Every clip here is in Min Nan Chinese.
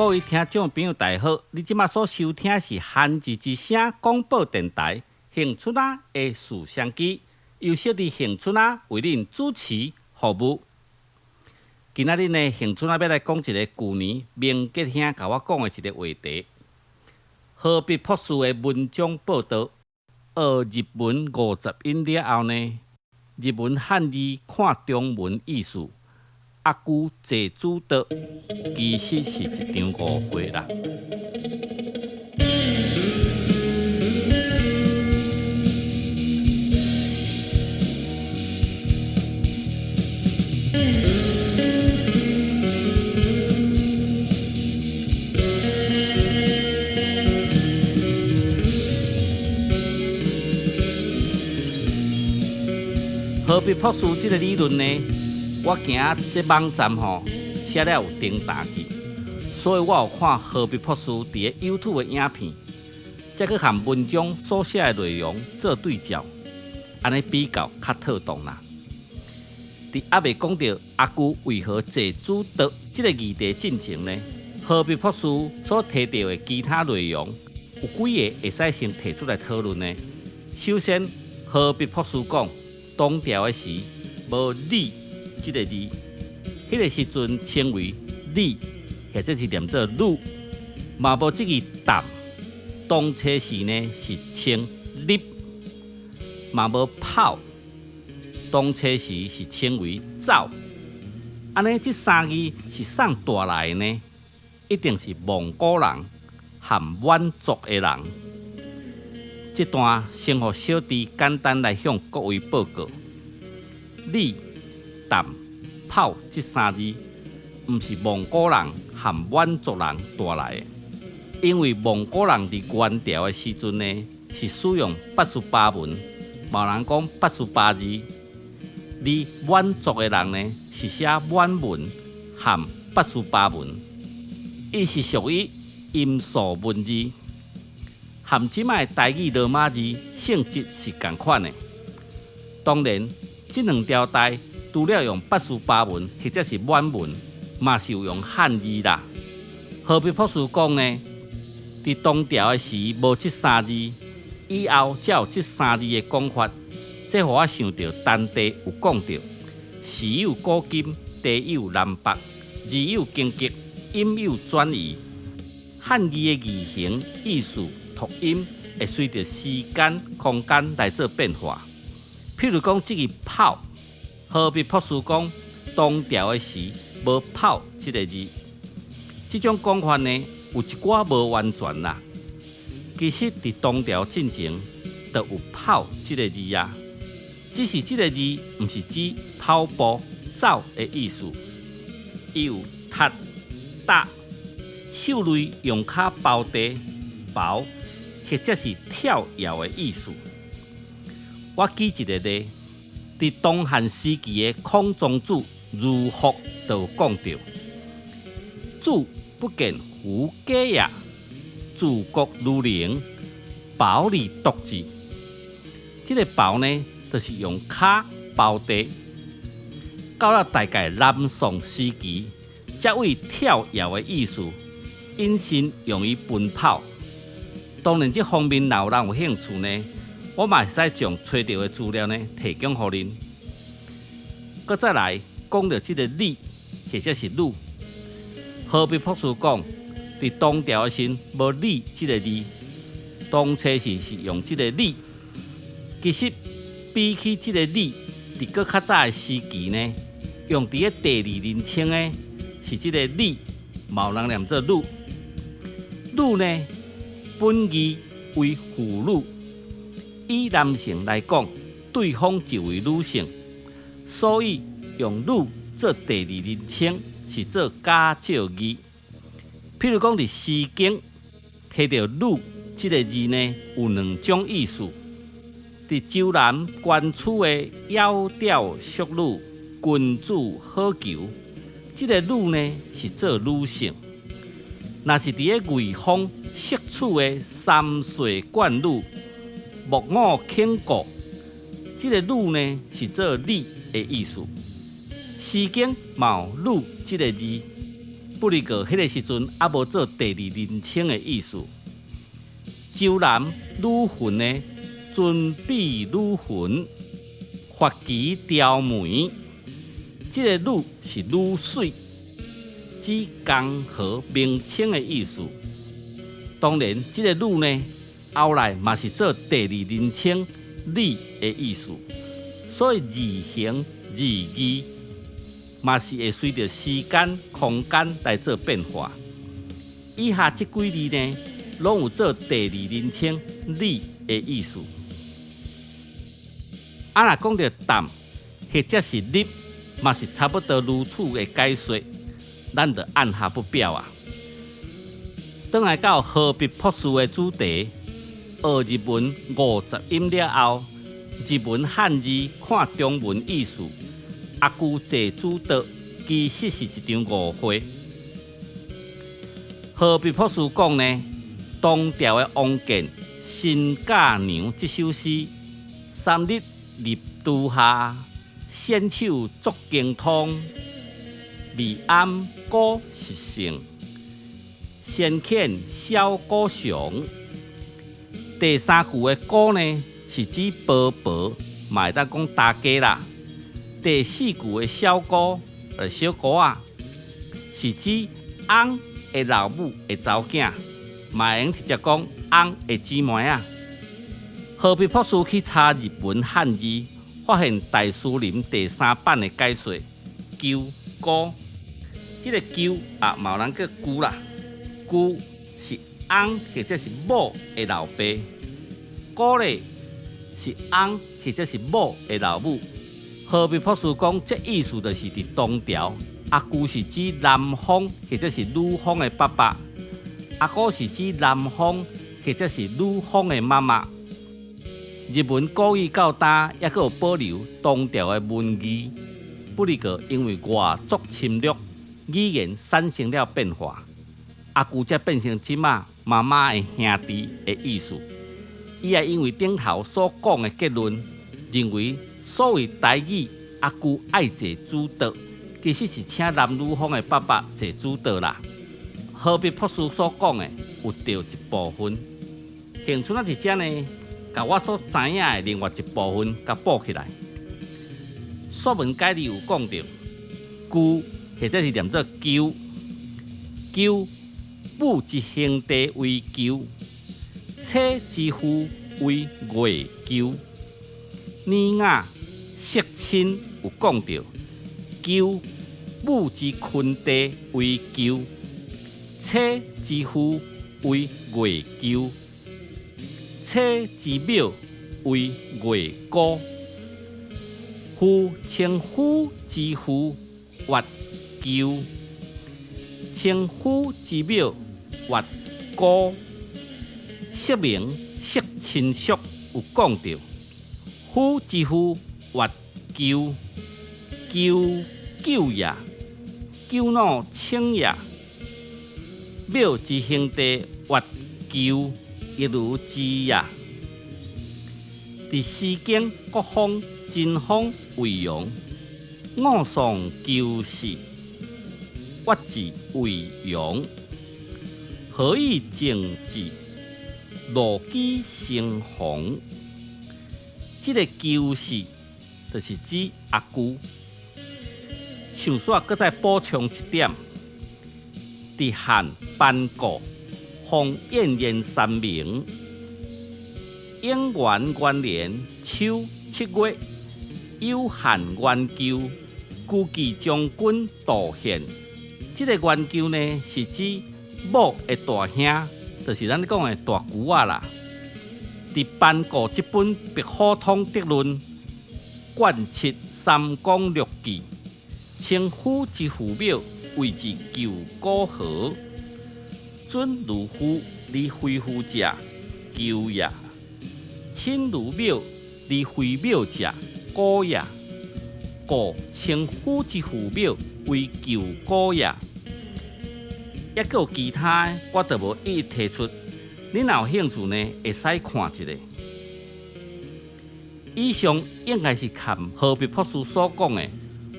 各位聽眾朋友，大家好！你這馬所收聽的是韓字之聲廣播電臺恆春仔的視相機，由小弟恆春仔為恁主持服務。今仔日呢，恆春仔欲來講一个舊年明杰兄共我講的一个話題。何必博士的文章報導，學日文50音了後呢，日文漢字看中文意思。阿舅坐主桌，其實是一場誤會啦。何必博士這个理論呢？我驚這網站吼寫了有停彈去，所以我有看何必博士佇个 YouTube 的影片，才去和文章所寫的內容做對照，按呢比較較妥當啦。佇猶未講著阿舅為何坐主桌這个議題進前呢？何必博士所提著的其他內容有幾个會使先提出來討論呢？首先，何必博士講，唐朝的時無禮這个字，彼个時陣稱為禮，或者是念做魯，嘛無這个澹。當初時呢是稱立，嘛無跑。當初時是稱為走。按呢，這三字是啥帶來的呢？一定是蒙古人和滿族的人。這段先予小弟簡單來向各位報告。禮、澹、跑這三字，毋是蒙古人和滿族人帶來的，因為蒙古人佇元朝的時陣呢，是使用八思巴文，嘛有人講八思巴字；而滿族的人呢，是寫滿文和八思巴文，伊是屬於音素文字，和這擺的台語羅馬字性質是仝款的。當然，這兩朝代除了用八思巴文或者是滿文，嘛是有用漢字啦。何必博士講呢？佇唐朝的時無這三字，以後才有這三字的講法。這予我想著當地有講著：時有古今，地有南北，字有更革，音有轉移。漢字的字形、意思、讀音會隨著時間、空間來做變化。譬如講，這个跑，何必博士講，唐朝的時無跑這个字，這種講法呢，有一寡無完全啦。其實佇唐朝進前，就有跑這个字啊，只是這个字毋是指跑步、走的意思，伊有踢、踏、獸類用跤刨地、刨，或者是跳躍的意思。我舉一个例，佇東漢時期的孔莊子儒學就有講著：子不見乎家也，自國如靈，刨而獨之。這个刨呢，就是用跤刨地。到了大概南宋時期，才為跳躍的意思引申用於奔跑。當然，這方面若有人有興趣呢，我嘛會使將揣著的資料呢提供予恁。閣再來講著這个禮或者是魯，何必博士講，佇唐朝的時無禮這个字，當初時是用這个禮。其實比起這个禮，佇閣較早的時期呢，用佇个第二人稱的是這个禮，嘛有人念做魯。魯呢，本義為婦女。以男性來講，對方就為女性，所以用女做第二人稱是做假借義。譬如講，佇《詩經》提著女這个字呢，有兩種意思。佇周南關處的窈窕淑女，君子好逑，這个女呢是做女性。若是佇个魏方色處的三歲冠女，木我輕過，這个女呢是做你的意思。《詩經》嘛有女這个字，不過彼个時陣猶無做第二人稱的意思。周南女魂的尊比女魂，發旗雕眉，這个女是女水，指江河名稱的意思。當然，這个女呢，後來嘛是做第二人稱你的意思。所以字形字義嘛是會隨著時間空間來做變化。以下這幾字呢，攏有做第二人稱你的意思。啊，若講著淡或者是入，嘛是差不多如此的解說，咱就按下不表啊。轉來到何必博士的主題，學日文50音了後，日文漢字看中文意思，阿舅坐主桌其實是一場誤會。何必博士講呢？唐朝的王建《新嫁娘》這首詩，三日入都下，纤手足經通，未諳姑習性，先遣小姑倯。第三句的姑呢，是指婆婆，嘛會當講大家啦。第四句的小姑，小姑仔，是指翁的老母的查某囝，嘛會用直接講翁的姊妹仔。何必博士去查日文漢字，發現大師林第三版的解說，舅姑，這个舅啊，嘛有人叫舅啦，舅是翁或者是某的老爸，姑咧是翁或者是某的老母。何必博士講，這意思就是佇唐朝，阿舅是指男方或者是女方的爸爸，阿姑是指男方或者是女方的媽媽。日文古語到今猶閣有保留唐朝的文字，不過因為外族侵略，語言產生了變化，阿舅才變成這馬媽媽的兄弟的意思。伊也因為頂頭所講的結論，認為所謂台語阿舅愛坐主桌，其實是請男女方的爸爸坐主桌啦。何必博士所講的有對一部分。興春仔佇遮呢，共我所知影的另外一部分共補起來。說文解字有講著，舅或者是念做舅，舅母之兄弟為舅，妻之父為月舅。爾雅釋親有講著，舅母之坤弟為舅，妻之父為月舅，妻之表為月姑。夫稱夫之父曰舅，稱夫之表曰姑。釋名釋親屬有講著，夫之父曰舅，舅舅也，舅老稱也。表之兄弟曰舅，亦如之也。佇《詩經》國風貞風衛陽，五喪鳩氏，越字衛陽。何以政治？羅基成紅。這个鳩氏就是指阿舅。想煞閣再補充一點，佇漢班固封燕然三明，永元元年秋7月，有漢元舅孤騎將軍杜憲。這个元舅呢，是指某的大兄，就是咱講的大舅仔啦。佇班固這本《白虎通德論》卷七三公六記，稱夫之父廟為之舅姑何，準如父而非父者，舅也；親如廟而非廟者，姑也。故稱夫之父廟為舅姑也。猶閣有其他的，我就無一一提出。恁若有興趣呢，會使看一下。以上應該是含何必博士所講的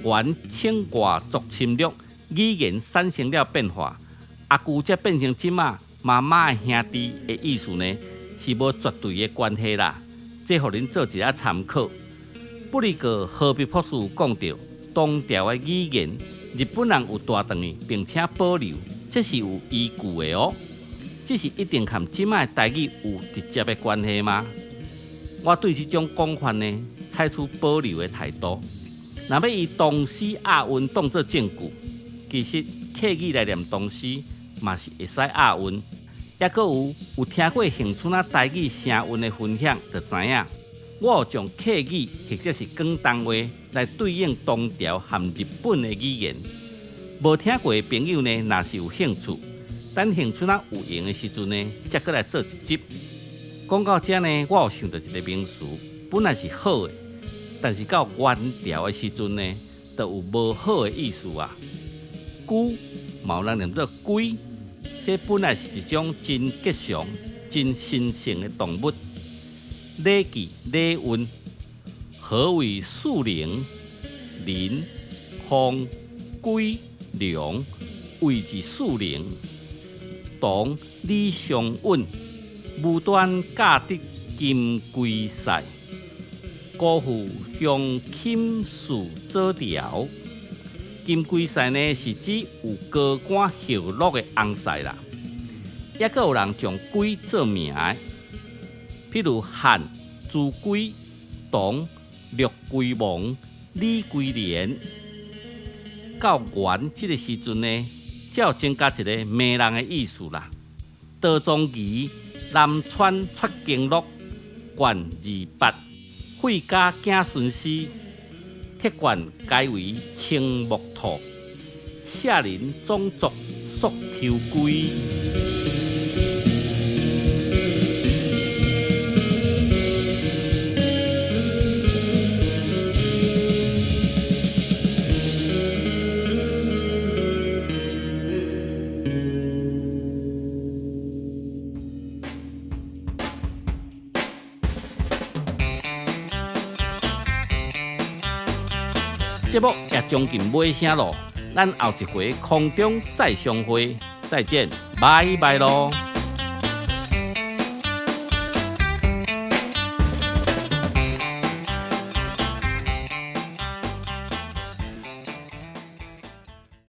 元清外族侵略語言產生了變化，阿舅才變成這馬媽媽的兄弟的意思呢，是無絕對的關係啦。這予恁做一下參考。不過何必博士有講著，唐朝的語言，日本人有帶轉去，並且保留，這是有依據的哦。這是一定和這馬的台語有直接的關係嗎？我對這種講法呢，採取保留的態度。若欲以唐詩押韻當做證據，其實客語來念唐詩嘛是會使押韻。抑閣有聽過恆春仔台語聲韻的分享，就知影我有將客語或者是廣東話來對應唐朝和日本的語言。無聽過的朋友呢，若是有興趣，等恆春仔有閒的時陣呢，才閣來做一集。講到這呢，我有想著一個名詞，本來是好的，但是到元朝的時陣呢，就有無好的意思啊。龜嘛有人念做龜，這本來是一種真吉祥、真神聖的動物。禮記禮運，何為四靈？麟、鳳、龜、龍，謂之四靈。唐李商隱，無端嫁得金龜婿，辜負鄉親事祖調。金龜婿呢，是指有高官顯祿的翁婿啦。抑閣有人將龜做名的，譬如漢朱龜、唐陸龜王、李龜年。到元這个時陣呢，才有增加一个罵人的意思啦。道宗儀南川出經錄卷28，費家子孫詩，鐵罐改為青木兔，舍人總作縮頭龜。節目也將近尾聲囉，咱後一回空中再相會，再見，拜拜囉。